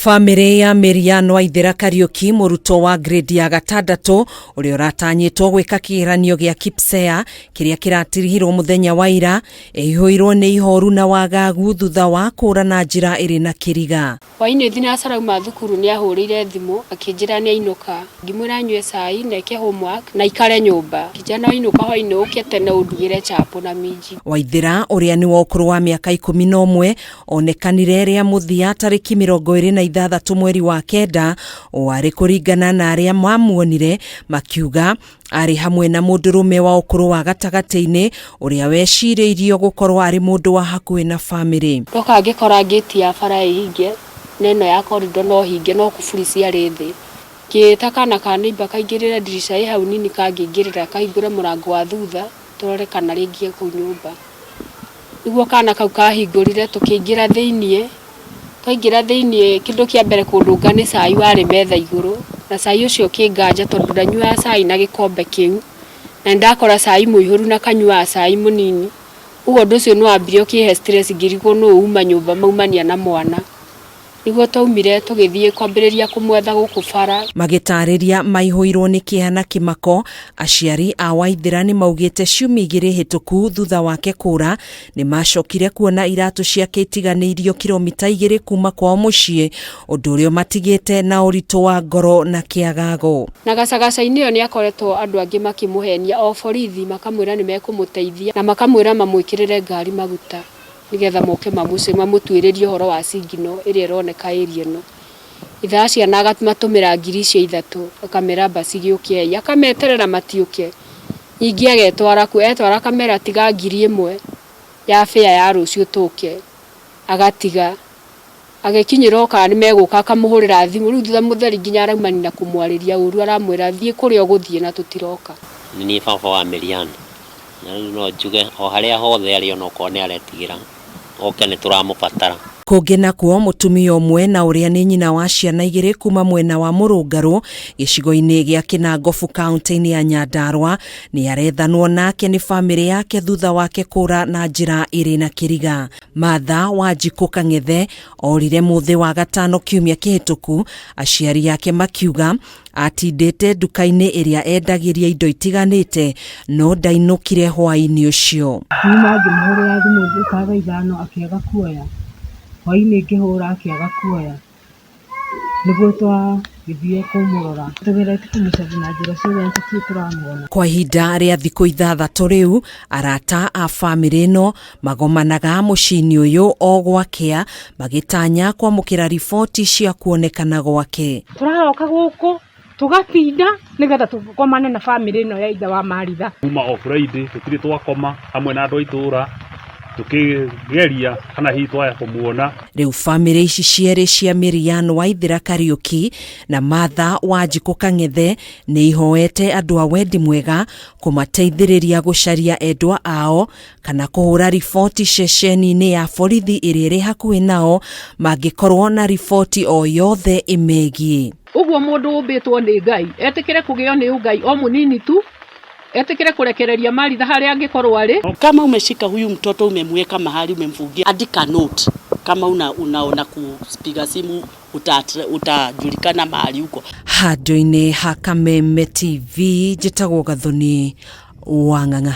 Bamĩrĩ ya Miriam Waithera Kariuki, mũrutwo wa grade ya gatandatũ ũrĩa ũratanyĩtwo gwĩka kĩgeranio gĩa KPSEA kĩrĩa kĩratirihirwo mũthenya wa ira, ĩihũirwo nĩ ihoru na wagagu thutha wa kũra na njĩra ĩrĩ na kĩriga. Hwainĩ thinacara auma thukuru nĩ ahũrĩire thimũ akĩnjĩra nĩ ainũka. Ngĩmwĩra anyue cai na eke homework na aikare nyũmba. Ngĩnjĩra nĩ wainũka hwainĩ ũke tene ũndugĩre chapo na minji. Waithera ũrĩa nĩ wa ũkũrũ wa mĩaka 11 onekanire rĩa mũthia tarĩki 26 mweri wa kenda, o arĩ kũringana na arĩa mamuonire makiuga arĩ hamwe na mũndũrũme wa ũkũrũ wa gatagatĩ-inĩ ũrĩa wecirĩirio gũkorwo arĩ mũndũ wa hakuhĩ na famĩlĩ. Ndoka ngĩkora ngĩti ya bara ĩ hinge na ĩno ya corridor no hinge no kuburi ciarĩ thĩ. Ngĩta kana ka neighbour kaingĩrĩre ndirica ĩ hau nini kangĩingĩrĩra kahingũre mũrango wa thutha tũrore kana rĩngĩ e kũu nyũmba. Nĩguo kana kau kahingũrire tũkĩingĩra thĩiniĩ. Twaingĩra thĩiniĩ kĩndũ kĩa mbere kũndũnga nĩ cai warĩ metha igũrũ, na cai ũcio ũkĩnganja tondũ ndanyuaga cai na gĩkombe kĩu, na nĩ ndakora cai mũihũru na kanyuaga cai mũnini, ũguo ũndũ ũcio nĩ wambire ũkĩhe stress ngĩrigwo nũ uma nyũmba maumania na mwana. Nĩguo twaumire tũgĩthiĩ kwambĩrĩria kũmwetha gũkũ bara. Magĩtarĩria maihũirwo nĩ kĩeha na kĩmako, aciari a Waithĩra nĩ maugĩte ciumia igĩrĩ hĩtũku thutha wake kũra, Nĩ maacokire kuona iratũ ciake itiganĩirio kiromita igĩrĩ kuuma kwao mũciĩ, ũndũ ũrĩa ũmatigĩte na ũritũ wa ngoro na kĩagago. Na gacagaca-inĩ ĩyo nĩ akoretwo andũ angĩ makĩmũhenia o borithi makamwĩra nĩ mekũmũteithia na makamwĩra mamwĩkĩrĩre ngari maguta nĩgetha moke mamũtuĩrĩrie ũhoro wa signal ĩrĩa ĩroneka area ĩno. Ithe wa ciana akamatũmĩra ngiri icio ithatũ akamera basi gĩũkei, akameterera matiũke. Ningĩ agetwara kuo, etwara akamera tiga 1000 ya fare ya rũciũ tũke, agatiga. Agĩkinyĩra o kana nĩmegũka akamũhũrĩra thimũ, rĩu thutha mũtheri nginya araumania na kũmwarĩria ũru aramwĩra thiĩ kũrĩa ũgũthiĩ na tũtiroka. Nĩ niĩ baba wa Miriam, na rĩu no njuge o harĩa hothe arĩ onokorwo nĩ aretigĩra oke nĩ tũramũbatara. Kũngĩ nakuo, mũtumia ũmwe na ũrĩa nĩ nyina wa ciana igĩrĩ kuma mwena wa Mũrũngarũ gĩcigo-inĩ gĩa Kĩnangobu kaunti-inĩ ya Nyandarua nĩ arethanwo nake nĩ famĩlĩ yake thutha wake kũra na njĩra ĩrĩ na kĩriga. Martha Wanjikũ Kang'ethe orire mũthĩ wa gatano kiumia kĩhĩtũku, aciari ake makiuga Atindĩte nduka-inĩ ĩrĩa endagĩria indo itiganĩte no ndainũkire hwaĩ-inĩ ũcio. Nyuma ngĩmũhũrĩra thimũ ta thaa ithano akĩaga kuoya, hwainĩ ngĩhũra akĩaga kuoya, nĩguo twagĩthiĩ kũmũrora. Tũgeretie kũmũcaria na njĩra ciothe na tũtirĩ tũramuona. Kwa ihinda rĩa thikũ ithathatũ rĩu, arata a famĩlĩ ĩno magomanaga mũciĩ-inĩ ũyũ o gwakĩa magĩtanya kwamũkĩra riboti cia kuonekana gwake. Tũraroka gũkũ tũgatinda nĩgetha tũkomane na bamĩrĩ ĩno ya ithe wa Maritha. Kuma o Friday tũtirĩ twakoma hamwe na andũ a itũra tũkĩgeria kana hihi twaya kũmuona. Rĩu bamĩrĩ ici cierĩ cia Mirian Waithera Kariũki na Martha Wanjikũ Kang'ethe nĩ ihoete andũ a wendi mwega kũmateithĩrĩria gũcaria endwa ao kana kũhũra riboti ceceni-inĩ ya borithi ĩrĩa ĩrĩ hakuhĩ nao mangĩkorwo na riboti o yothe ĩmegiĩ. Ũguo mũndũ ũmbĩtwo nĩ Ngai etĩkĩre kũgĩo nĩ ũngai o mũnini tu, etĩkĩre kũrekereria Maritha harĩa angĩkorwo arĩ. Kama umeshika huyu mtoto umemweka mahali umemfungia, andika note. Kama una unaona kupiga simu utajulikana mahali uko. Handũ-inĩ ha Kameme TV njĩtagwo Gathoni wa Ng'ang'a.